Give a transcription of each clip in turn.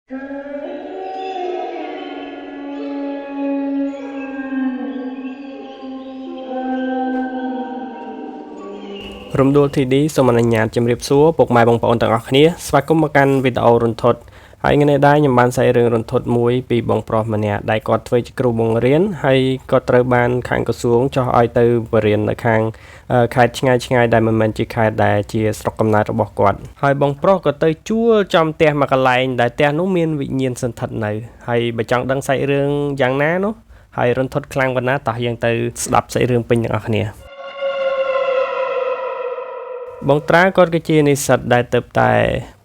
រំដួល TD សូមអនុញ្ញាតជម្រាបសួរពុកម៉ែបងប្អូនទាំងអស់គ្នាស្វាគមន៍មកកាន់វីដេអូរន្ធត់ហើយថ្ងៃនេះដែរខ្ញុំបានសាយរឿងរន្ធត់មួយពីបងប្រុសម្នាក់ដែលគាត់ធ្វើជាគ្រូបង្រៀនហើយគាត់ត្រូវបានខាងក្រសួងចោះឲ្យទៅបរៀននៅខាងខេត្តឆ្ងាយឆ្ងាយដែលមិនមែនជាខេត្តដែលជាស្រុកកំណើតរបស់គាត់ហើយបងប្រុសក៏ទៅជួលចំផ្ទះមួយកន្លែងដែលផ្ទះនោះមានវិញ្ញាណសន្ធិដ្ឋនៅហើយបើចង់ដឹងសាច់រឿងយ៉ាងណានោះហើយរន្ធត់ខ្លាំងប៉ុណ្ណាតោះយើងទៅស្ដាប់សាច់រឿងពេញទាំងអស់គ្នាបងត្រាគាត់គឺជានិស្សិតដែលទៅតែ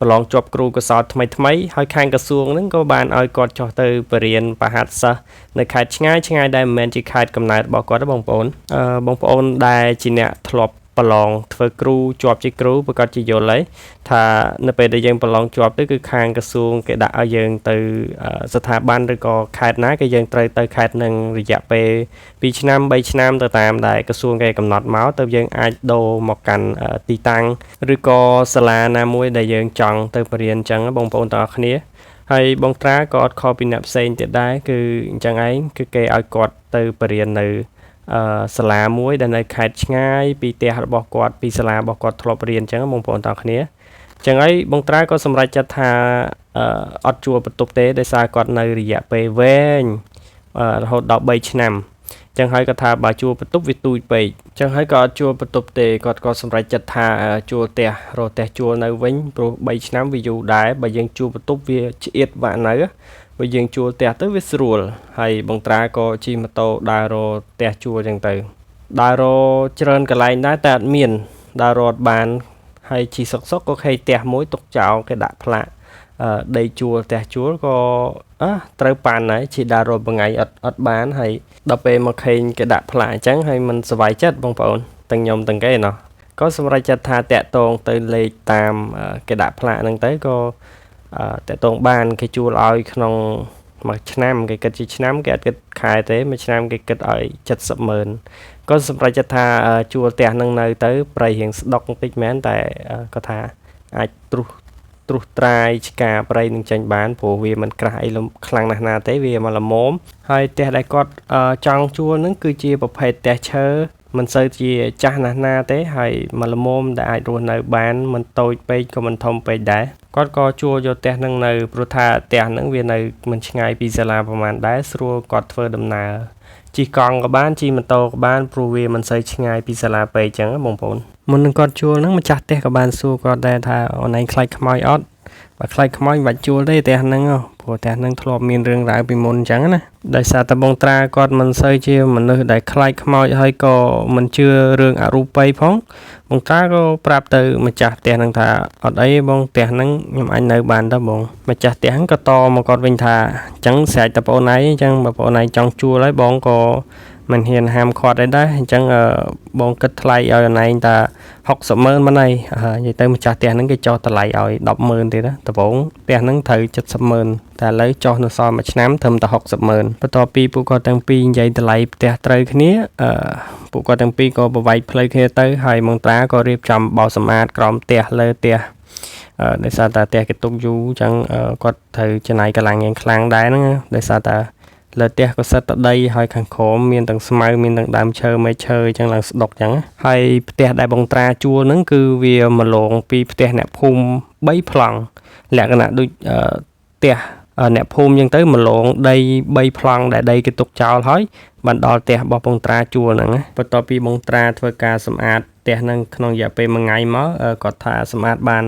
ប្រឡងជាប់គ្រូកសលថ្មីថ្មីហើយខាងក្រសួងហ្នឹងក៏បានឲ្យគាត់ចុះទៅបរៀនបហាត់សិស្សនៅខេត្តឆ្ងាយឆ្ងាយដែលមិនមែនជាខេត្តកំណើតរបស់គាត់ទេបងប្អូនបងប្អូនដែលជាអ្នកធ្លាប់ប្រឡងធ្វើគ្រូជាប់ជាគ្រូប្រកាសជាយល់ហើយថានៅពេលដែលយើងប្រឡងជាប់ទៅគឺខាងក្រសួងគេដាក់ឲ្យយើងទៅស្ថាប័នឬក៏ខេត្តណាគេយើងត្រូវទៅខេត្តនឹងរយៈពេល2ឆ្នាំ3ឆ្នាំទៅតាមដែលក្រសួងគេកំណត់មកទៅយើងអាចដូរមកកាន់ទីតាំងឬក៏សាលាណាមួយដែលយើងចង់ទៅបរៀនអញ្ចឹងបងប្អូនទាំងអស់គ្នាហើយបងត្រាក៏អត់ខុសពីអ្នកផ្សេងទៀតដែរគឺអញ្ចឹងឯងគឺគេឲ្យគាត់ទៅបរៀននៅសាលាមួយដែលនៅខេត្តឆ្ងាយពីផ្ទះរបស់គាត់ពីសាលារបស់គាត់ធ្លាប់រៀនអញ្ចឹងបងប្អូនទាំងគ្នាអញ្ចឹងហើយបងត្រាក៏សម្រេចចិត្តថាអត់ជួលបន្ទប់ទេដោយសារគាត់នៅរយៈពេលវែងរហូតដល់3ឆ្នាំអញ្ចឹងហើយគាត់ថាបើជួលបន្ទប់វាទូចពេកអញ្ចឹងហើយក៏អត់ជួលបន្ទប់ទេគាត់ក៏សម្រេចចិត្តថាជួលផ្ទះរកផ្ទះជួលនៅវិញព្រោះ3ឆ្នាំវាយូរដែរបើយើងជួលបន្ទប់វាឆ្អៀតបាក់នៅបើយើងជួលផ្ទះទៅវាស្រួលហើយបងត្រាក៏ជិះម៉ូតូដើររកផ្ទះជួលចឹងទៅដើររកច្រើនកន្លែងដែរតែអត់មានដើររត់បានហើយជិះសុកសុកក៏ឃើញផ្ទះមួយទុកចោលគេដាក់ផ្លាកដីជួលផ្ទះជួលក៏ត្រូវប៉ាន់ហើយជិះដើររកមួយថ្ងៃអត់បានហើយដល់ពេលមកឃើញគេដាក់ផ្លាកអញ្ចឹងហើយមិនសប្បាយចិត្តបងប្អូនទាំងខ្ញុំទាំងគេណោះក៏សម្រេចចិត្តថាតាក់ទងទៅលេខតាមគេដាក់ផ្លាកហ្នឹងទៅក៏តាក់ទងបានគេជួលឲ្យក្នុងមួយឆ្នាំគេគិតជាឆ្នាំគេអត់គិតខែទេមួយឆ្នាំគេគិតឲ្យ70ម៉ឺនក៏សម្រេចចិត្តថាជួលផ្ទះហ្នឹងនៅទៅប្រៃរៀងស្ដុកបន្តិចមែនតែគាត់ថាអាចត្រុសត្រាយឆ្កាប្រៃនឹងចេញបានព្រោះវាមិនក្រាស់អីខ្លាំងណាស់ណាទេវាមកល្មមហើយផ្ទះដែលគាត់ចង់ជួលហ្នឹងគឺជាប្រភេទផ្ទះឈើមិនសូវជាចាស់ណាស់ណាទេហើយមកល្មមដែលអាចរស់នៅបានមិនតូចពេកក៏មិនធំពេកដែរគាត់ក៏ជួលយកផ្ទះហ្នឹងនៅព្រោះថាផ្ទះហ្នឹងវានៅមិនឆ្ងាយពីសាលាប្រហែលដែរស្រួលគាត់ធ្វើដំណើរជិះកង់ក៏បានជិះម៉ូតូក៏បានព្រោះវាមិនសូវឆ្ងាយពីសាលាពេកចឹងបងប្អូនមុននឹងគាត់ជួលហ្នឹងម្ចាស់ផ្ទះក៏បានសួរគាត់ដែរថាអូនឯងខ្លាចខ្មោចអត់បើខ្លាចខ្មោចមិនបាច់ជួលទេផ្ទះហ្នឹងព្រោះផ្ទះហ្នឹងធ្លាប់មានរឿងរ៉ាវពីមុនអញ្ចឹងណាដោយសារតែបងត្រាគាត់មិនសូវជាមនុស្សដែលខ្លាចខ្មោចហើយក៏មិនជឿរឿងអរូបីផងបងត្រាក៏ប្រាប់ទៅម្ចាស់ផ្ទះហ្នឹងថាអត់អីបងផ្ទះហ្នឹងខ្ញុំអាចនៅបានតើបងម្ចាស់ផ្ទះហ្នឹងក៏តមកគាត់វិញថាអញ្ចឹងស្រេចតែបងឯងអញ្ចឹងបើបងឯងចង់ជួលហើយបងក៏មិនហ៊ានហាមឃាត់អីដែរអញ្ចឹងបងគិតថ្លៃឲ្យអនឯងតា60ម៉ឺនមិនអីនិយាយទៅម្ចាស់ផ្ទះហ្នឹងគេចោះតម្លៃឲ្យ10ម៉ឺនទៀតណាដំបូងផ្ទះហ្នឹងត្រូវ70ម៉ឺនតែឥឡូវចោះនៅសល់មួយឆ្នាំត្រឹមតែ60ម៉ឺនបន្ទាប់ពីពួកគាត់ទាំងពីរនិយាយតម្លៃផ្ទះត្រូវគ្នាពួកគាត់ទាំងពីរក៏ប្រវែកផ្លូវគ្នាទៅហើយមង្ត្រាក៏រៀបចំបោសសម្អាតក្រោមផ្ទះលើផ្ទះដោយសារតែផ្ទះគេទុកយូរអញ្ចឹងគាត់ត្រូវចំណាយកម្លាំងយ៉ាងខ្លាំងដែរហ្នឹងដោយសារតែលើផ្ទះក៏សិតតែដីហើយខាងក្រោមមានទាំងស្មៅមានទាំងដើមឈើមែកឈើអញ្ចឹងឡើងស្ដុកអញ្ចឹងហើយផ្ទះដែលបងត្រាជួលហ្នឹងគឺវាមកលងពីផ្ទះអ្នកភូមិ3ប្លង់លក្ខណៈដូចផ្ទះអ្នកភូមិអញ្ចឹងទៅមកលងដី3ប្លង់ដែលដីគេទុកចោលហើយបានដល់ផ្ទះរបស់បងត្រាជួលហ្នឹងបន្ទាប់ពីបងត្រាធ្វើការសម្អាតផ្ទះហ្នឹងក្នុងរយៈពេលមួយថ្ងៃមកគាត់ថាសម្អាតបាន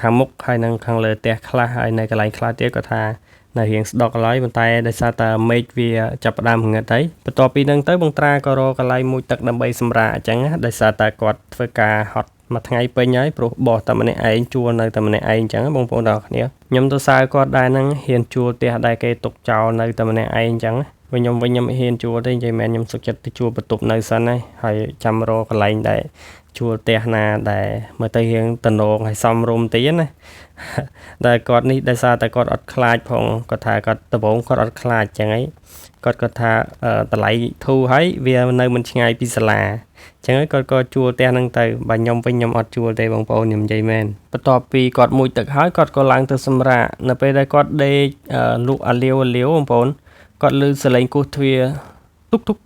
ខាងមុខហើយនិងខាងលើផ្ទះខ្លះហើយនៅកន្លែងខ្លះទៀតគាត់ថានៅរៀងស្ដុកឡើយប៉ុន្តែដោយសារតែមេឃវាចាប់ផ្ដើមងឹតហើយបន្ទាប់ពីហ្នឹងទៅបងត្រាក៏រកកន្លែងមួយទឹកដើម្បីសម្រាកអញ្ចឹងដោយសារតែគាត់ធ្វើការហត់មួយថ្ងៃពេញហើយព្រោះបោះតែម្នាក់ឯងជួលនៅតែម្នាក់ឯងអញ្ចឹងបងប្អូនទាំងអស់គ្នាខ្ញុំទៅសើគាត់ដែរហ្នឹងហ៊ានជួលផ្ទះដែលគេទុកចោលនៅតែម្នាក់ឯងអញ្ចឹងវិញខ្ញុំហ៊ានជួលទេនិយាយមែនខ្ញុំសុខចិត្តទៅជួលបន្ទប់នៅសិនហើយចាំរកកន្លែងដែលជួលផ្ទះណាដែលមើលទៅរៀងតំណងហើយសមរម្យតិចណាតែគាត់នេះដោយសារតែគាត់អត់ខ្លាចផងគាត់ថាគាត់ដំបូងគាត់អត់ខ្លាចចឹងហីគាត់ថាតម្លៃធូរហើយវានៅមិនឆ្ងាយពីសាលា ចឹងហើយគាត់ក៏ជួលផ្ទះហ្នឹងទៅបើខ្ញុំវិញខ្ញុំអត់ជួលទេបងប្អូនខ្ញុំនិយាយមែនបន្ទាប់ពីគាត់មុជទឹកហើយគាត់ក៏ឡើងទៅសម្រាកនៅពេលដែលគាត់ដេកលក់អាលាវអាលាវបងប្អូនគាត់ឮសលេងគោះទ្វារទុកទុក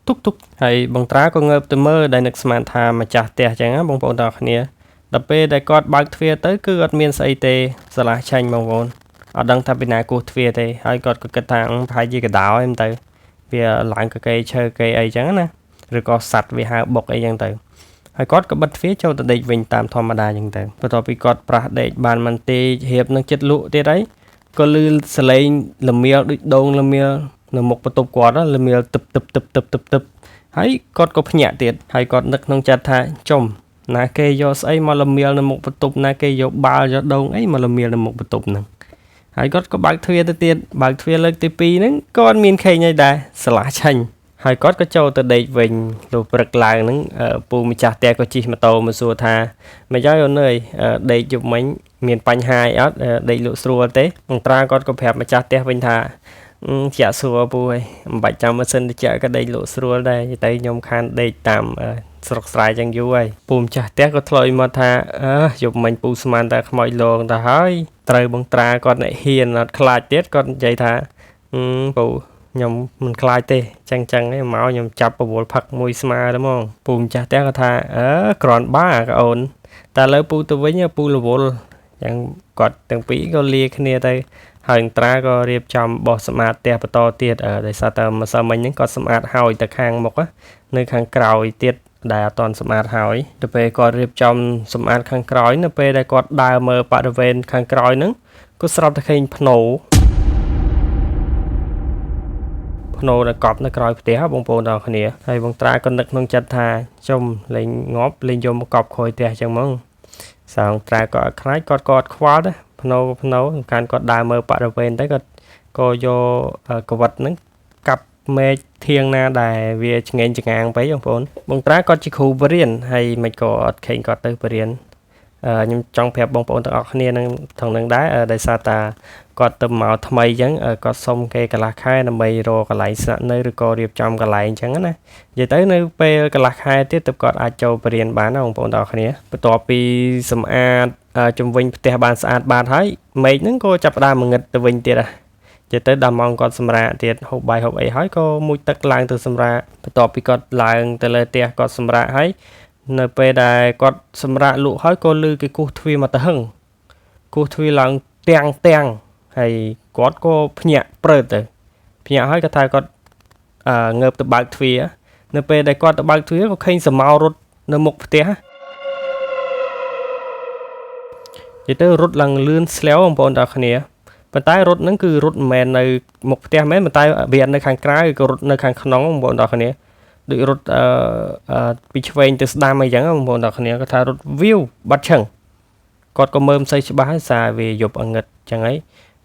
ទុកទុកហើយបងត្រាក៏ងើបទៅមើលដែលនឹកស្មានថាម្ចាស់ផ្ទះចឹងណាបងប្អូនទាំងអស់គ្នាដល់ពេលដែលគាត់បើកទ្វារទៅគឺអត់មានស្អីទេស្រឡះឆាញ់បងប្អូនអត់ដឹងថាពីណាគោះទ្វារទេហើយគាត់ក៏គិតថាប្រហែលជាកដោឯងទៅវាឡើងកកេឈើកេអីចឹងណាឬក៏សัตว์វាហើបុកអីចឹងទៅហើយគាត់ក៏បិទទ្វារចូលទៅដេកវិញតាមធម្មតាចឹងទៅបន្ទាប់ពីគាត់ប្រាស់ដេកបានមិនទេរៀបនឹងចិត្តលក់ទៀតអីក៏ឮសលេងលមៀលដូចដងលមៀលនៅមុខបន្ទប់គាត់លមៀលទឹបទឹបទឹបទឹបទឹបទឹបហើយគាត់ក៏ភ្ញាក់ទៀតហើយគាត់នឹកក្នុងចិត្តថាចំណាគេយកស្អីមកលមៀលនៅមុខបន្ទប់ណាគេយកបាល់យកដងអីមកលមៀលនៅមុខបន្ទប់ហ្នឹងហើយគាត់ក៏បើកទ្វារទៅទៀតបើកទ្វារលើកទី2ហ្នឹងក៏អត់មានខេងអីដែរស្លាស់ឆាញ់ហើយគាត់ក៏ចូលទៅដេកវិញលុះព្រឹកឡើងហ្នឹងពូម្ចាស់ផ្ទះក៏ជិះម៉ូតូមកសួរថាមិនហើយអូនអើយដេកយប់មិញមានបញ្ហាអីអត់ដេកលក់ស្រួលទេអង្ត្រាគាត់ក៏ប្រាប់ម្ចាស់ផ្ទះវិញថាជាក់ស្រួលពូអើយមិនបាច់ចាំម៉ាស៊ីនត្រជាក់ក៏ដេកលក់ស្រួលដែរតែខ្ញុំខានដេកតាមស្រុកស្រែចឹងយូរហើយពូម្ចាស់ផ្ទះក៏ឆ្លើយមកថាអើយប់មិញពូស្មានតែខ្មោចលងទៅហើយត្រូវបងត្រាគាត់អ្នកហ៊ានអត់ខ្លាចទៀតគាត់និយាយថាពូខ្ញុំមិនខ្លាចទេចឹងចឹងឯងមកខ្ញុំចាប់ប្រវល់ផឹកមួយស្មើទៅហ្មងពូម្ចាស់ផ្ទះគាត់ថាអើក្រាន់បាកអូនតែឥឡូវពូទៅវិញពូរវល់ចឹងគាត់ទាំងពីរក៏លាគ្នាទៅហើយត្រាក៏រៀបចំបោះសម្អាតផ្ទះបន្តទៀតដោយសារតែម្សិលមិញហ្នឹងគាត់សម្អាតហើយតែខាងមុខនៅខាងក្រោយទៀតដែលអត់ទាន់សម្អាតហើយទៅពេលគាត់រៀបចំសម្អាតខាងក្រោយនៅពេលដែលគាត់ដើរមើលបរិវេណខាងក្រោយហ្នឹងក៏ស្រាប់តែឃើញភ្នោដែលកប់នៅក្រោយផ្ទះបងប្អូនទាំងគ្នាហើយបងត្រាក៏នឹកក្នុងចិត្តថាចំលេងងាប់លេងយកមកកប់ក្រោយផ្ទះចឹងហ្មងសងត្រាក៏អត់ខ្លាចគាត់ក៏អត់ខ្វល់ដែរភ្នោសំខាន់គាត់ដើរមើលបរិវេណទៅគាត់ក៏យកកវិតហ្នឹងកាប់មែកធៀងណាដែលវាឆ្ងេងចងាងពេកបងប្អូនបងត្រាគាត់ជាគ្រូបរិញ្ញាហើយមិនក៏អត់ខេងគាត់ទៅបរិញ្ញាខ្ញុំចង់ប្រាប់បងប្អូនទាំងអស់គ្នានឹងថងនឹងដែរដោយសារតាគាត់ទៅមកថ្មីអញ្ចឹងគាត់សុំគេកន្លះខែដើម្បីរកកន្លែងស្នាក់នៅឬក៏រៀបចំកន្លែងអញ្ចឹងណានិយាយទៅនៅពេលកន្លះខែទៀតទើបគាត់អាចចូលបរៀនបានណាបងប្អូនទាំងអស់គ្នាបន្ទាប់ពីសម្អាតជំវិញផ្ទះបានស្អាតបាតហើយមេឃហ្នឹងក៏ចាប់ផ្ដើមងងឹតទៅវិញទៀតដែរនិយាយទៅដល់ម៉ោងគាត់សម្រាកទៀតហូបបាយហូបអីហើយក៏មុជទឹកឡើងទៅសម្រាកបន្ទាប់ពីគាត់ឡើងទៅលើផ្ទះគាត់សម្រាកហើយនៅពេលដែលគាត់សម្រាកលក់ហើយក៏ឮគេគោះទ្វារមកទៅហឹងគោះទ្វារឡើងទាំងទាំងហើយគាត់ក៏ភ្ញាក់ព្រឺទៅភ្ញាក់ហើយគាត់ថាគាត់ងើបទៅបើកទ្វារនៅពេលដែលគាត់ទៅបើកទ្វារក៏ឃើញសមោរត់នៅមុខផ្ទះនិយាយទៅរត់ឡើងលឿនស្លាវបងប្អូនទាំងគ្នាប៉ុន្តែរត់ហ្នឹងគឺរត់មិនមែននៅមុខផ្ទះមែនប៉ុន្តែវាអត់នៅខាងក្រៅក៏រត់នៅខាងក្នុងបងប្អូនទាំងគ្នាដូចរត់ពីឆ្វេងទៅស្ដាំអីចឹងបងប្អូនទាំងគ្នាគាត់ថារត់វាវបាត់ឆឹងគាត់ក៏មើលមិនសូវច្បាស់ហើយសារវាយប់អងឹតចឹងហើយ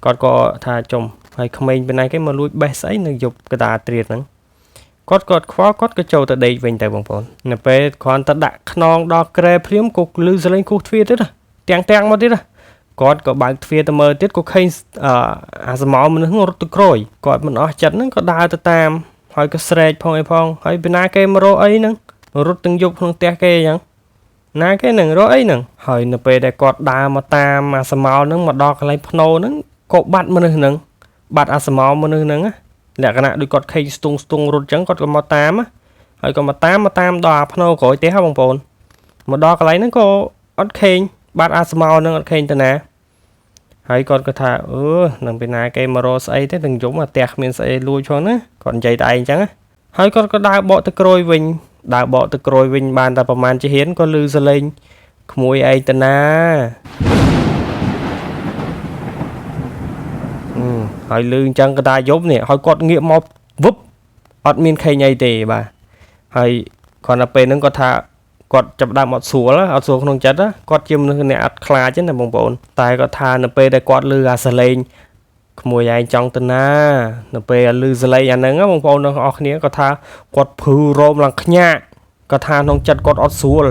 គាត់ក៏ថាចំហើយក្មេងពីណាគេមកលួចបេះស្អីនៅយប់កដាត្រៀតហ្នឹងគាត់ខ្វល់គាត់ក៏ចូលទៅដេកវិញទៅបងប្អូននៅពេលគ្រាន់តែដាក់ខ្នងដល់ក្រែភ្លាមក៏ឮសលេងគោះទ្វារទៀតទាំងមកទៀតគាត់ក៏បើកទ្វារទៅមើលទៀតក៏ឃើញអាសមោមនុស្សរត់ទៅក្រោយគាត់មិនអស់ចិត្តហ្នឹងក៏ដើរទៅតាមហើយក៏ស្រែកផងអីផងហើយពីណាគេមករកអីហ្នឹងរត់ទាំងយប់ក្នុងផ្ទះគេអញ្ចឹងណាគេនឹងរកអីហ្នឹងហើយនៅពេលដែលគាត់ដើរមកតាមអាសមោហ្នឹងមកដល់កន្លែងភ្នោហ្នឹងក៏បាត់មនុស្សហ្នឹងបាត់អាសមោមនុស្សហ្នឹងលក្ខណៈដូចគាត់ខេងស្ទង់រត់អញ្ចឹងគាត់ក៏មកតាមហើយក៏មកតាមដល់អាភ្នោក្រោយផ្ទះបងប្អូនមកដល់កន្លែងហ្នឹងក៏អត់ខេងបាត់អាសមោហ្នឹងអត់ខេងទៅណាហើយគាត់ក៏ថាអឺនឹងពីណាគេមករកស្អីទេទាំងយំអាផ្ទះគ្មានស្អីលួចផងណាគាត់និយាយតែឯងអញ្ចឹងហើយគាត់ក៏ដើរបកទៅក្រោយវិញដើរបកទៅក្រោយវិញបានតែប្រហែលជាហ៊ានក៏ឮសលេងក្មួយឯងទៅណាហើយឮអញ្ចឹងក៏តាយប់នេះហើយគាត់ងាកមកវឹបអត់មានខេងអីទេបាទហើយគ្រាន់តែពេលហ្នឹងគាត់ថាគាត់ចាប់ដើមអត់ស្រួលក្នុងចិត្តគាត់ជាមនុស្សអ្នកអត់ខ្លាចទេណាបងប្អូនតែគាត់ថានៅពេលដែលគាត់ឮអាសលេងក្មួយឯងចង់ទៅណានៅពេលឮសលេងអាហ្នឹងបងប្អូនទាំងអស់គ្នាគាត់ថាគាត់ភឺរោមឡើងខ្ញាក់គាត់ថាក្នុងចិត្តគាត់អត់ស្រួល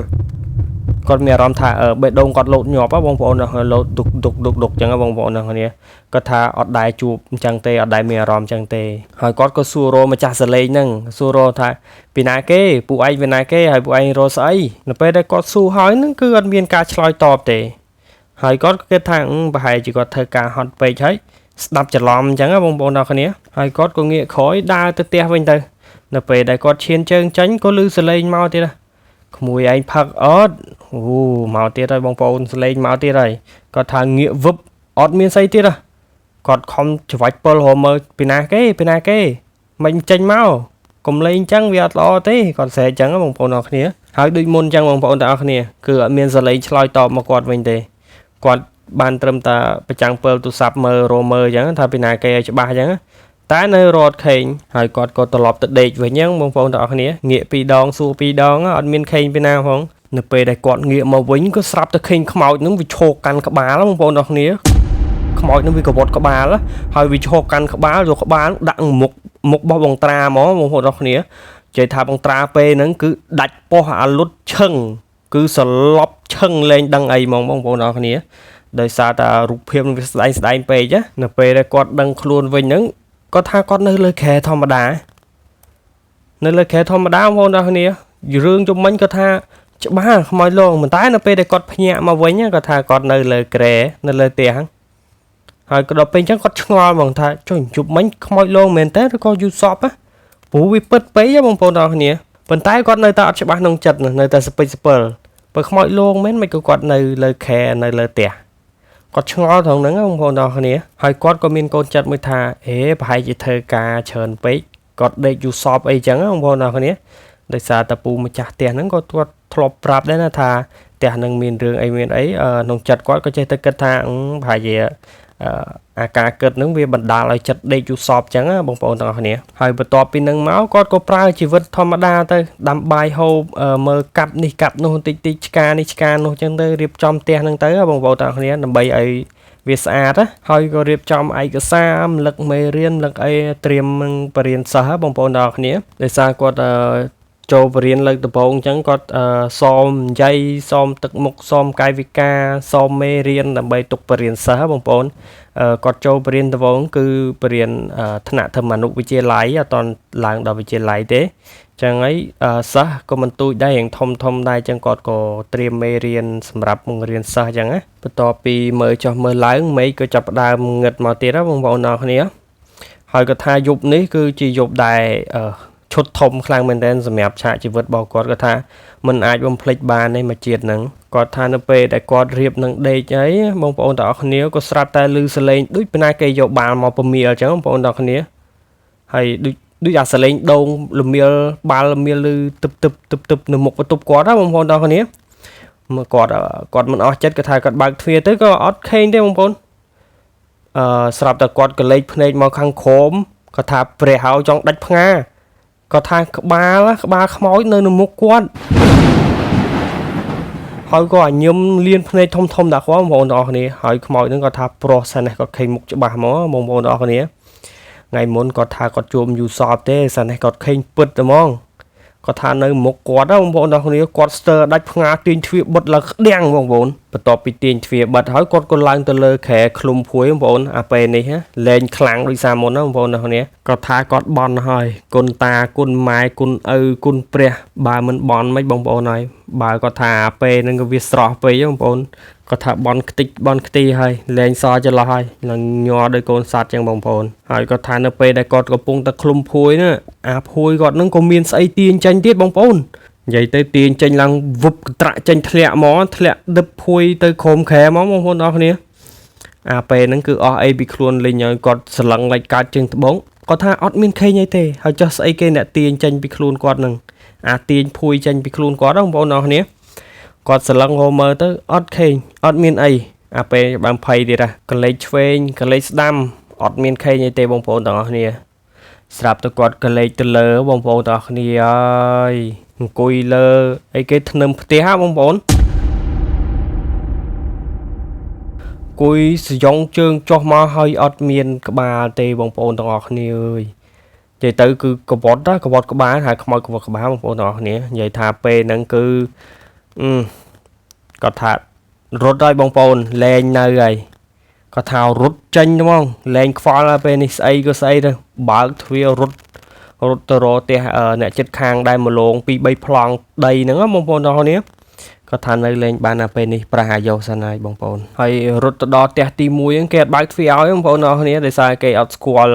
គាត់មានអារម្មណ៍ថាបេះដូងគាត់លោតញាប់បងប្អូនលោតឌុកឌុកឌុកឌុកចឹងបងប្អូនទាំងគ្នាគាត់ថាអត់ដែលជួបអញ្ចឹងទេអត់ដែលមានអារម្មណ៍អញ្ចឹងទេហើយគាត់ក៏សួររកម្ចាស់សលេងហ្នឹងសួររថាពីណាគេពួកឯងពីណាគេហើយពួកឯងរកស្អីនៅពេលដែលគាត់សួរហើយហ្នឹងគឺអត់មានការឆ្លើយតបទេហើយគាត់គិតថាប្រហែលជាគាត់ធ្វើការហត់ពេកហើយស្ដាប់ច្រឡំអញ្ចឹងបងប្អូនទាំងគ្នាហើយគាត់ក៏ងាកក្រោយដើរទៅផ្ទះវិញទៅនៅពេលដែលគាត់ឈានជើងចេញក៏ឮសលេងមកទៀតក្មួយឯងផឹកអត់អូមកទៀតហើយបងប្អូនសលេងមកទៀតហើយគាត់ថាងាកវឹបអត់មានស្អីទៀតហ៎គាត់ខំច្របាច់ពលរមើលពីណាគេពីណាគេមិនចេញមកកុំលេងអញ្ចឹងវាអត់ល្អទេគាត់ស្រែកអញ្ចឹងបងប្អូនអរគ្នាហើយដូចមុនអញ្ចឹងបងប្អូនទាំងអស់គ្នាគឺអត់មានសលេងឆ្លើយតបមកគាត់វិញទេគាត់បានត្រឹមតែប្រចាំងពិលទូរស័ព្ទមើលរមើលអញ្ចឹងថាពីណាគេឲ្យច្បាស់អញ្ចឹងតែនៅរត់ខេងហើយគាត់ក៏ត្រឡប់ទៅដេកវិញហ្នឹងបងប្អូនទាំងអស់គ្នាងាកពីរដងសួរពីរដងអត់មានខេងពីណាផងនៅពេលដែលគាត់ងាកមកវិញក៏ស្រាប់តែខេងខ្មោចហ្នឹងវាឈោកកាន់ក្បាលបងប្អូនទាំងអស់គ្នាខ្មោចហ្នឹងវាកវត្តក្បាលហើយវាឈោកកាន់ក្បាលយកក្បាលដាក់មុខមុខរបស់បងត្រាហ្មងបងប្អូនទាំងអស់គ្នានិយាយថាបងត្រាពេលហ្នឹងគឺដាច់ពោះអាលុតឈឹងគឺសន្លប់ឈឹងលែងដឹងអីហ្មងបងប្អូនទាំងអស់គ្នាដោយសារតែរូបភាពនឹងវាស្ដែងស្ដែងពេកណានៅពេលដែលគាត់ដឹងខ្លួនវិញហ្នឹងគាត់ថាគាត់នៅលើខែធម្មតានៅលើខែធម្មតាបងប្អូនទាំងអស់គ្នារឿងជុំមិញគាត់ថាច្បាស់ខ្មោចលងប៉ុន្តែនៅពេលដែលគាត់ភ្ញាក់មកវិញគាត់ថាគាត់នៅលើក្រែនៅលើផ្ទះហើយក៏ដល់ពេលអញ្ចឹងគាត់ឆ្ងល់ហ្មងថាចុះជប់មិញខ្មោចលងមែនតើឬក៏យូសពណាព្រោះវាពិតពេកបងប្អូនទាំងអស់គ្នាប៉ុន្តែគាត់នៅតែអត់ច្បាស់ក្នុងចិត្តនៅតែសពេចសពិលបើខ្មោចលងមែនមិនក៏គាត់នៅលើខែនៅលើផ្ទះគាត់ឆ្ងល់ត្រង់ហ្នឹងបងប្អូនទាំងអស់គ្នាហើយគាត់ក៏មានកូនចិត្តមួយថាអេប្រហែលជាធ្វើការច្រើនពេកគាត់ដេកយូសពអីចឹងបងប្អូនទាំងអស់គ្នាដោយសារតែពូម្ចាស់ផ្ទះហ្នឹងក៏គាត់ធ្លាប់ប្រាប់ដែរណាថាផ្ទះហ្នឹងមានរឿងអីមានអីក្នុងចិត្តគាត់ក៏ចេះតែគិតថាប្រហែលជាអាការគិតហ្នឹងវាបណ្ដាលឲ្យចិត្តដេកយូសពចឹងណាបងប្អូនទាំងអស់គ្នាហើយបន្ទាប់ពីហ្នឹងមកគាត់ក៏ប្រើជីវិតធម្មតាទៅដាំបាយហូបមើលកាប់នេះកាប់នោះបន្តិចតិចឆ្កានេះឆ្កានោះចឹងទៅរៀបចំផ្ទះហ្នឹងទៅបងប្អូនទាំងអស់គ្នាដើម្បីឲ្យវាស្អាតណាហើយក៏រៀបចំឯកសាររំលឹកមេរៀនរំលឹកអីត្រៀមនឹងបរិញ្ញាសិស្សបងប្អូនទាំងអស់គ្នាដោយសារគាត់ចូលបរៀនលើកដំបូងអញ្ចឹងគាត់សមនិយាយសមទឹកមុខសមកាយវិការសមមេរៀនដើម្បីទុកបរៀនសិស្សបងប្អូនគាត់ចូលបរៀនដំបូងគឺបរៀនថ្នាក់ធម្មអនុវិទ្យាល័យអត់ទាន់ឡើងដល់វិទ្យាល័យទេចឹងហើយសិស្សក៏មិនទូចដែររៀងធំធំដែរចឹងគាត់ក៏ត្រៀមមេរៀនសម្រាប់បង្រៀនសិស្សចឹងណាបន្ទាប់ពីមើលចុះមើលឡើងមេឃក៏ចាប់ផ្ដើមងឹតមកទៀតណាបងប្អូនទាំងអស់គ្នាហើយគាត់ថាយប់នេះគឺជាយប់ដែលឈុតធំខ្លាំងមែនទែនសម្រាប់ឆាកជីវិតរបស់គាត់គាត់ថាมันអាចបំភ្លេចបានទេមួយជាតិហ្នឹងគាត់ថានៅពេលដែលគាត់រៀបនឹងដេកអីបងប្អូនទាំងអស់គ្នាក៏ស្រាប់តែឮសលេងដូចពីណាគេយកបាល់មកពមៀលអញ្ចឹងបងប្អូនទាំងអស់គ្នាហើយដូចអាសលេងដូងលមៀលបាល់លមៀលឮទឹបទឹបទឹបទឹបនៅមុខបន្ទប់គាត់ណាបងប្អូនទាំងអស់គ្នាមកគាត់មិនអស់ចិត្តគាត់ថាគាត់បើកទ្វារទៅក៏អត់ខេងទេបងប្អូនស្រាប់តែគាត់ក៏លេចភ្នែកមកខាងក្រោមគាត់ថាព្រះហើយចង់ដាច់ផ្ងាគាត់ថាក្បាលខ្មោចនៅនៅមុខគាត់ហើយក៏អាញឹមលៀនភ្នែកធំធំដាក់គាត់បងប្អូនទាំងអស់គ្នាហើយខ្មោចហ្នឹងគាត់ថាប្រុសសិនណាគាត់ឃើញមុខច្បាស់ហ្មងបងប្អូនទាំងអស់គ្នាថ្ងៃមុនគាត់ថាគាត់ជួបយូសបទេសិននេះគាត់ឃើញពិតហ្មងគាត់ថានៅមុខគាត់បងប្អូនទាំងគ្នាគាត់ស្ទើរដាច់ផ្ងាទាញទ្វារបិទឡើងក្តាំងបងប្អូនបន្ទាប់ពីទាញទ្វារបិទហើយគាត់ក៏ឡើងទៅលើគ្រែឃ្លុំភួយបងប្អូនអាពេលនេះលែងខ្លាំងដូចសាមុនណាបងប្អូនទាំងគ្នាគាត់ថាគាត់បន់ហើយគុណតាគុណម៉ែគុណឪគុណព្រះបើមិនបន់មិនបងប្អូនហើយបើគាត់ថាពេលហ្នឹងក៏វាស្រស់ពេកបងប្អូនគាត់ថាបន់ខ្ទេចបន់ខ្ទីហើយលែងសល់ចន្លោះហើយនឹងញ័រដោយកូនសត្វចឹងបងប្អូនហើយគាត់ថានៅពេលដែលគាត់កំពុងតែឃ្លុំភួយណាអាភួយគាត់នឹងក៏មានស្អីទាញចេញទៀតបងប្អូននិយាយទៅទាញចេញឡើងវឹបត្រាក់ចេញធ្លាក់ហ្មងធ្លាក់ដឹបភួយទៅក្រោមគ្រែហ្មងបងប្អូនទាំងអស់គ្នាអាពេលហ្នឹងគឺអស់អីពីខ្លួនលេងឲ្យគាត់សឡឹងលេចកើតជើងត្បូងគាត់ថាអត់មានខេងអីទេហើយចោះស្អីគេអ្នកទាញចេញពីខ្លួនគាត់នឹងអាទាញភួយចេញពីខ្លួនគាត់បងប្អូនទាំងអស់គ្នាគាត់សឡឹងហូមើលទៅអត់ខេងអត់មានអីអាពេលបានភ័យទៀតណាកលេចឆ្វេងកលេចស្ដាំអត់មានខេងអីទេបងប្អូនទាំងអស់គ្នាស្រាប់តែគាត់កលេចទៅលើបងប្អូនទាំងអស់គ្នាអើយអង្គុយលើអីគេធ្នឹមផ្ទះហ่ะបងប្អូនគួយសយងជើងចុះមកហើយអត់មានក្បាលទេបងប្អូនទាំងអស់គ្នាអើយនិយាយទៅគឺកវត្តណាកវត្តក្បាលហើយខ្មោចកវត្តក្បាលបងប្អូនទាំងអស់គ្នានិយាយថាពេលហ្នឹងគឺ គាត់ថារត់ហើយបងប្អូនលែងនៅហើយគាត់ថារត់ចេញហ្មងលែងខ្វល់ហើយពេលនេះស្អីក៏ស្អីទៅបើកទ្វាររត់រត់ទៅរកផ្ទះអ្នកចិត្តខាងដែលមឡង2 3ប្លង់ដីហ្នឹងបងប្អូនទាំងអស់គ្នាគាត់ថានៅលេងបានដល់ពេលនេះប្រាស់អាយុសិនហើយបងប្អូនហើយរត់ទៅដល់ផ្ទះទី1ហ្នឹងគេអត់បើកទ្វារឲ្យបងប្អូនទាំងអស់គ្នាដោយសារគេអត់ស្គាល់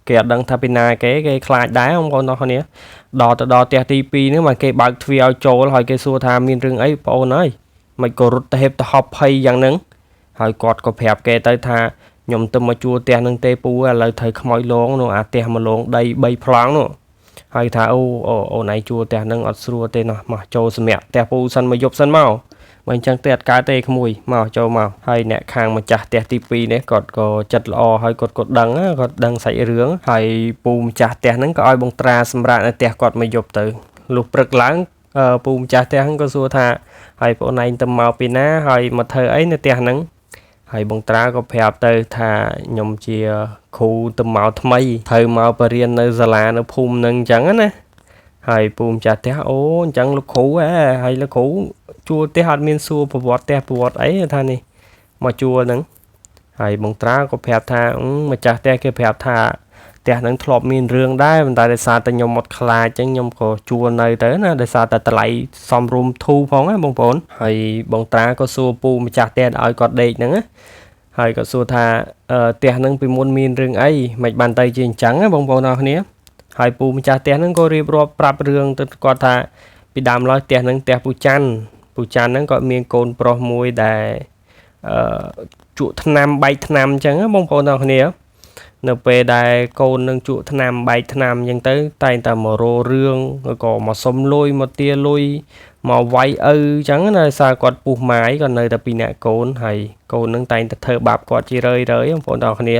គេអត់ដឹងថាពីណាគេគេខ្លាចដែរបងប្អូនទាំងអស់គ្នាដល់ទៅដល់ផ្ទះទី2ហ្នឹងបានគេបើកទ្វារឲ្យចូលហើយគេសួរថាមានរឿងអីបងប្អូនអើយមិនក៏រត់ទៅហេបទៅហប់ភ័យយ៉ាងហ្នឹងហើយគាត់ក៏ប្រាប់គេទៅថាខ្ញុំទៅមកជួលផ្ទះហ្នឹងទេពូឥឡូវត្រូវខ្មោចលងនោះអាផ្ទះមកលងដី3ប្លង់នោះហើយថាអូអូនឯងជួលផ្ទះហ្នឹងអត់ស្រួលទេណោះមកចូលសម្រាប់ផ្ទះពូសិនមកយប់សិនមកបើអញ្ចឹងទេអត់កើតទេក្មួយមកចូលមកហើយអ្នកខាងម្ចាស់ផ្ទះទី2នេះគាត់ក៏ចិត្តល្អហើយគាត់ក៏ដឹងគាត់ដឹងសាច់រឿងហើយពូម្ចាស់ផ្ទះហ្នឹងក៏ឲ្យបងត្រាសម្រាប់នៅផ្ទះគាត់មកយប់ទៅលុះព្រឹកឡើងពូម្ចាស់ផ្ទះហ្នឹងក៏សួរថាហើយបងឯងទៅមកពីណាហើយមកធ្វើអីនៅផ្ទះហ្នឹងហើយបងត្រាក៏ប្រាប់ទៅថាខ្ញុំជាគ្រូទៅមកថ្មីត្រូវមកបរៀននៅសាលានៅភូមិហ្នឹងអញ្ចឹងណាហើយពូម្ចាស់ផ្ទះអូអញ្ចឹងលោកគ្រូហ៎ហើយលោកគ្រូជួលផ្ទះអត់មានសួរប្រវត្តិផ្ទះប្រវត្តិអីថានេះមកជួលហ្នឹងហើយបងត្រាក៏ប្រាប់ថាម្ចាស់ផ្ទះគេប្រាប់ថាផ្ទះហ្នឹងធ្លាប់មានរឿងដែរប៉ុន្តែដោយសារតែខ្ញុំអត់ខ្លាចអញ្ចឹងខ្ញុំក៏ជួលនៅទៅណាដោយសារតែតម្លៃសមរម្យធូរផងណាបងប្អូនហើយបងត្រាក៏សួរពូម្ចាស់ផ្ទះឲ្យគាត់ដេកហ្នឹងណាហើយក៏សួរថាផ្ទះហ្នឹងពីមុនមានរឿងអីមិនបានទៅជាអញ្ចឹងណាបងប្អូនអរគ្នាហើយពូម្ចាស់ផ្ទះហ្នឹងក៏រៀបរាប់ប្រាប់រឿងទៅគាត់ថាពីដើមឡើយផ្ទះហ្នឹងផ្ទះពូច័ន្ទពូច័ន្ទហ្នឹងក៏មានកូនប្រុសមួយដែលជក់ថ្នាំបែកថ្នាំអញ្ចឹងណាបងប្អូនអរគ្នានៅពេលដែលកូននឹងជក់ថ្នាំបែកថ្នាំអញ្ចឹងទៅតែងតែមករោរឿងឬក៏មកសុំលុយមកទាលុយមកវាយឪអញ្ចឹងណាដោយសារគាត់ពុះម៉ាយគាត់នៅតែពីរនាក់កូនហើយកូននឹងតែងតែធ្វើបាបគាត់ជារឿយៗបងប្អូនទាំងអស់គ្នា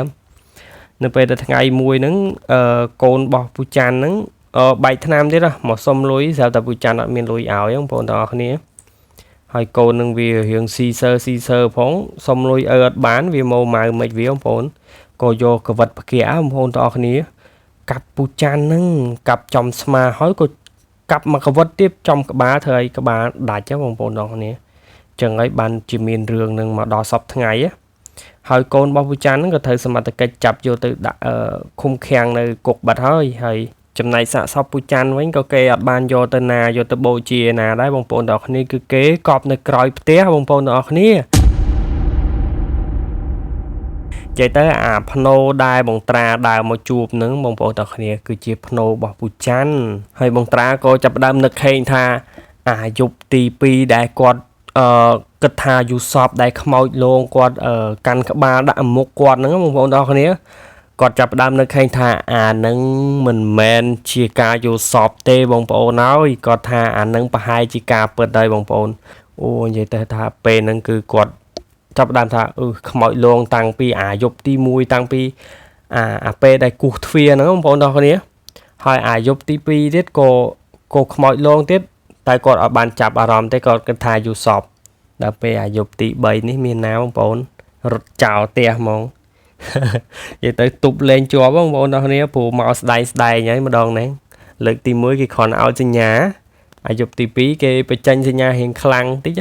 នៅពេលតែថ្ងៃមួយហ្នឹងកូនរបស់ពូច័ន្ទហ្នឹងបែកថ្នាំទៀតណាមកសុំលុយស្រាប់តែពូច័ន្ទអត់មានលុយឲ្យបងប្អូនទាំងអស់គ្នាហើយកូននឹងវារៀងស៊ីសើស៊ីសើផងសុំលុយឪអត់បានវាមកម៉ៅមិនវាបងប្អូនក៏យកកវិតផ្កាបងប្អូនទាំងអស់គ្នាកាប់ពូច័ន្ទហ្នឹងកាប់ចំស្មាហើយក៏កាប់មកកវិតទៀតចំក្បាលធ្វើឲ្យក្បាលដាច់បងប្អូនទាំងអស់គ្នាចឹងហើយបានជាមានរឿងនឹងមកដល់សពថ្ងៃហើយកូនរបស់ពូច័ន្ទហ្នឹងក៏ត្រូវសមត្ថកិច្ចចាប់យកទៅដាក់ឃុំឃាំងនៅគុកបាត់ហើយហើយចំណែកសាកសពពូច័ន្ទវិញក៏គេអត់បានយកទៅណាយកទៅបូជាណាដែរបងប្អូនទាំងអស់គ្នាគឺគេកប់នៅក្រោយផ្ទះបងប្អូនទាំងអស់គ្នានិយាយទៅអាភ្នោដែលបងត្រាដើរមកជួបនឹងបងប្អូនទាំងគ្នាគឺជាភ្នោរបស់ពូច័ន្ទហើយបងត្រាក៏ចាប់ផ្ដើមនឹកឃើញថាអាយប់ទី2ដែលគាត់គិតថាយូសបដែលខ្មោចលងគាត់កាន់ក្បាលដាក់មុខគាត់ហ្នឹងបងប្អូនទាំងគ្នាគាត់ចាប់ផ្ដើមនឹកឃើញថាអានឹងមិនមែនជាការយល់សពទេបងប្អូនហើយគាត់ថាអានឹងប្រហែលជាការពិតហើយបងប្អូនអូនិយាយទៅថាពេលហ្នឹងគឺគាត់ចាប់ផ្ដើមថាខ្មោចលងតាំងពីអាយប់ទី1តាំងពីអាពេលដែលគោះទ្វារហ្នឹងបងប្អូនទាំងគ្នាហើយអាយប់ទី2ទៀតក៏ខ្មោចលងទៀតតែគាត់អត់បានចាប់អារម្មណ៍ទេគាត់គិតថាយល់សពដល់ពេលអាយប់ទី3នេះមានណាបងប្អូនរត់ចោលផ្ទះហ្មងនិយាយទៅទប់លេងជាប់បងប្អូនទាំងគ្នាព្រោះមកស្ដែងស្ដែងហើយម្ដងហ្នឹងលើកទី1គេគ្រាន់ឲ្យសញ្ញាអាយប់ទី2គេបញ្ចេញសញ្ញារៀងខ្លាំងតិច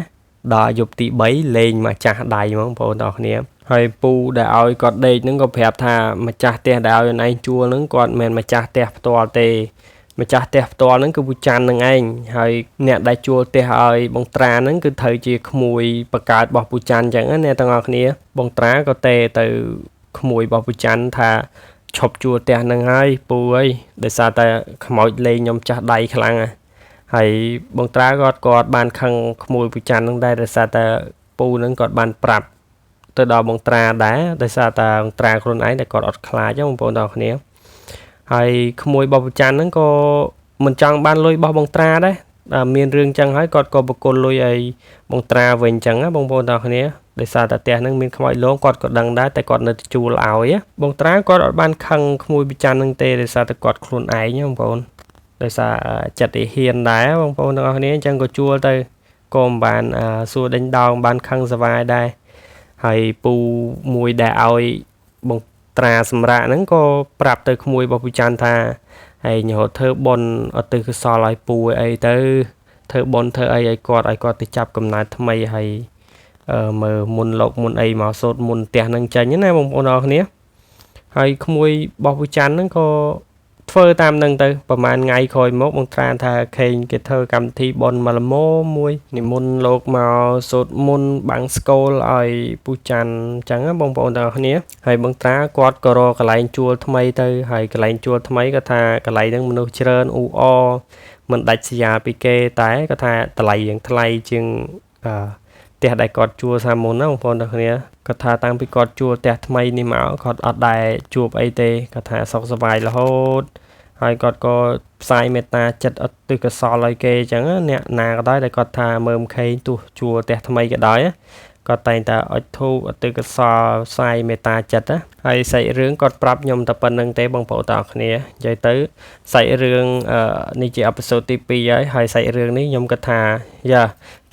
ដល់អាយប់ទី3លេងមកចាស់ដៃហ្មងបងប្អូនទាំងគ្នាហើយពូដែលឲ្យគាត់ដេកហ្នឹងក៏ប្រាប់ថាម្ចាស់ផ្ទះដែលឲ្យឯងជួលហ្នឹងគាត់មិនមែនម្ចាស់ផ្ទះផ្ទាល់ទេម្ចាស់ផ្ទះផ្ទាល់ហ្នឹងគឺពូច័ន្ទនឹងឯងហើយអ្នកដែលជួលផ្ទះឲ្យបងត្រាហ្នឹងគឺត្រូវជាក្មួយបកើតរបស់ពូច័ន្ទអញ្ចឹងណាអ្នកទាំងអស់គ្នាបងត្រាក៏ទេទៅក្មួយរបស់ពូច័ន្ទថាឈប់ជួលផ្ទះហ្នឹងហើយពូអើយដោយសារតែខ្មោចលេងខ្ញុំចាស់ដៃខ្លាំងហើយបងត្រាគាត់បានខឹងក្មួយពូច័ន្ទហ្នឹងដែរដោយសារតែពូហ្នឹងគាត់បានប្រាប់ទៅដល់បងត្រាដែរដោយសារតែបងត្រាខ្លួនឯងតែគាត់អត់ខ្លាចបងប្អូនទាំងគ្នាហើយក្មួយរបស់ពូច័ន្ទហ្នឹងក៏មិនចង់បានលុយរបស់បងត្រាដែរមានរឿងចឹងហើយគាត់ក៏បកគលលុយឲ្យបងត្រាវិញចឹងណាបងប្អូនទាំងគ្នាដោយសារតែផ្ទះហ្នឹងមានខ្មោចលងគាត់ក៏ដឹងដែរតែគាត់នៅតែជួលឲ្យបងត្រាគាត់អត់បានខឹងក្មួយពូច័ន្ទហ្នឹងទេដោយសារតែគាត់ខ្លួនឯងបងប្អូនដោយសារចិត្តឯហ៊ានដែរបងប្អូនទាំងអស់គ្នាអញ្ចឹងក៏ជួលទៅក៏មិនបានសួរដេញដោងបានខឹងសវ៉ាយដែរហើយពូមួយដែលឲ្យបងត្រាសម្រាប់ហ្នឹងក៏ប្រាប់ទៅក្មួយរបស់ពូច័ន្ទថាហើយញោធ្វើបុណ្យឧទ្ទិសកុសលឲ្យពូអីទៅធ្វើបុណ្យធ្វើអីឲ្យគាត់ទៅចាប់កំណើតថ្មីហើយ មើលមុនលោកមុនអីមកសូត្រមុនផ្ទះហ្នឹងចេញណាបងប្អូនអរគ្នា។ ហើយក្មួយរបស់ពូច័ន្ទហ្នឹងក៏ធ្វើតាមនឹងទៅប្រហែលថ្ងៃក្រោយមកបងត្រាថាខេងគេធ្វើកម្មវិធីបុណ្យមកល្មមមួយនិមន្តលោកមកសូត្រមុនបាំងស្កូលឲ្យពូច័ន្ទអញ្ចឹងបងប្អូនទាំងអស់គ្នា។ ហើយបងត្រាគាត់ក៏រកកន្លែងជួលថ្មីទៅ ហើយកន្លែងជួលថ្មីគាត់ថាកន្លែងហ្នឹងមនុស្សច្រើនអ៊ូអរមិនដាច់សយាពីគេ តែគាត់ថាតម្លៃរៀងថ្លៃជាងអឺផ្ទះដែលគាត់ជួលសាមុនណាបងប្អូនទាំងគ្នា។ គាត់ថាតាំងពីគាត់ជួលផ្ទះថ្មីនេះមក គាត់អត់ដែលជួបអីទេ គាត់ថាសុខសប្បាយរហូត ហើយគាត់ក៏ផ្សាយមេត្តាចិត្តឧទ្ទិសកុសលឲ្យគេអញ្ចឹង អ្នកណាក៏ដោយដែលគាត់ថាមើលខេងទោះជួលផ្ទះថ្មីក៏ដោយ គាត់តែងតែអុជធូបឧទ្ទិសកុសលផ្សាយមេត្តាចិត្តណា។ ហើយសាច់រឿងគាត់ប្រាប់ខ្ញុំតែប៉ុណ្្នឹងទេបងប្អូនទាំងអស់គ្នា។ និយាយទៅសាច់រឿងនេះជាអេពីសូតទី2ហើយ ហើយសាច់រឿងនេះខ្ញុំគិតថាយ៉ា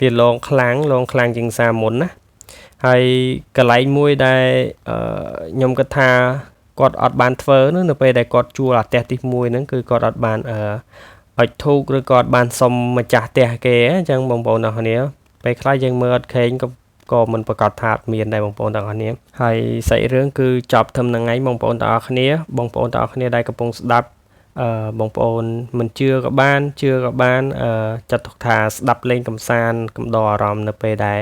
វាលងខ្លាំងលងខ្លាំងជាងសាមុនណា។ ហើយកន្លែងមួយដែលខ្ញុំគិតថាគាត់អត់បានធ្វើនោះ នៅពេលដែលគាត់ជួលអាផ្ទះទី1ហ្នឹង គឺគាត់អត់បានអឺអុជធូបឬក៏អត់បានសុំម្ចាស់ផ្ទះគេអញ្ចឹងបងប្អូនទាំងគ្នា។ ពេលខ្លះយើងមើលអត់ឃើញក៏មិនប្រកាសថាអត់មានដែរបងប្អូនទាំងអស់គ្នា។ ហើយសាច់រឿងគឺចប់ត្រឹមហ្នឹងឯងបងប្អូនទាំងអស់គ្នា។ បងប្អូនទាំងអស់គ្នាដែលកំពុងស្ដាប់ អឺបងប្អូនមិនជឿក៏បានជឿក៏បាន អឺចាត់ទុកថាស្ដាប់លេងកំសាន្តកំដរអារម្មណ៍នៅពេលដែល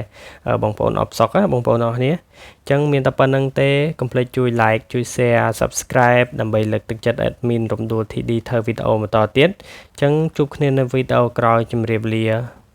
បងប្អូនអបសុកណាបងប្អូនទាំងអស់គ្នា។ អញ្ចឹងមានតែប៉ុណ្្នឹងទេ កុំភ្លេចជួយ like ជួយ share subscribe ដើម្បីលើកទឹកចិត្ត admin រំដួល TD ធ្វើវីដេអូបន្តទៀត។ អញ្ចឹងជួបគ្នានៅវីដេអូក្រោយ ជម្រាបលា។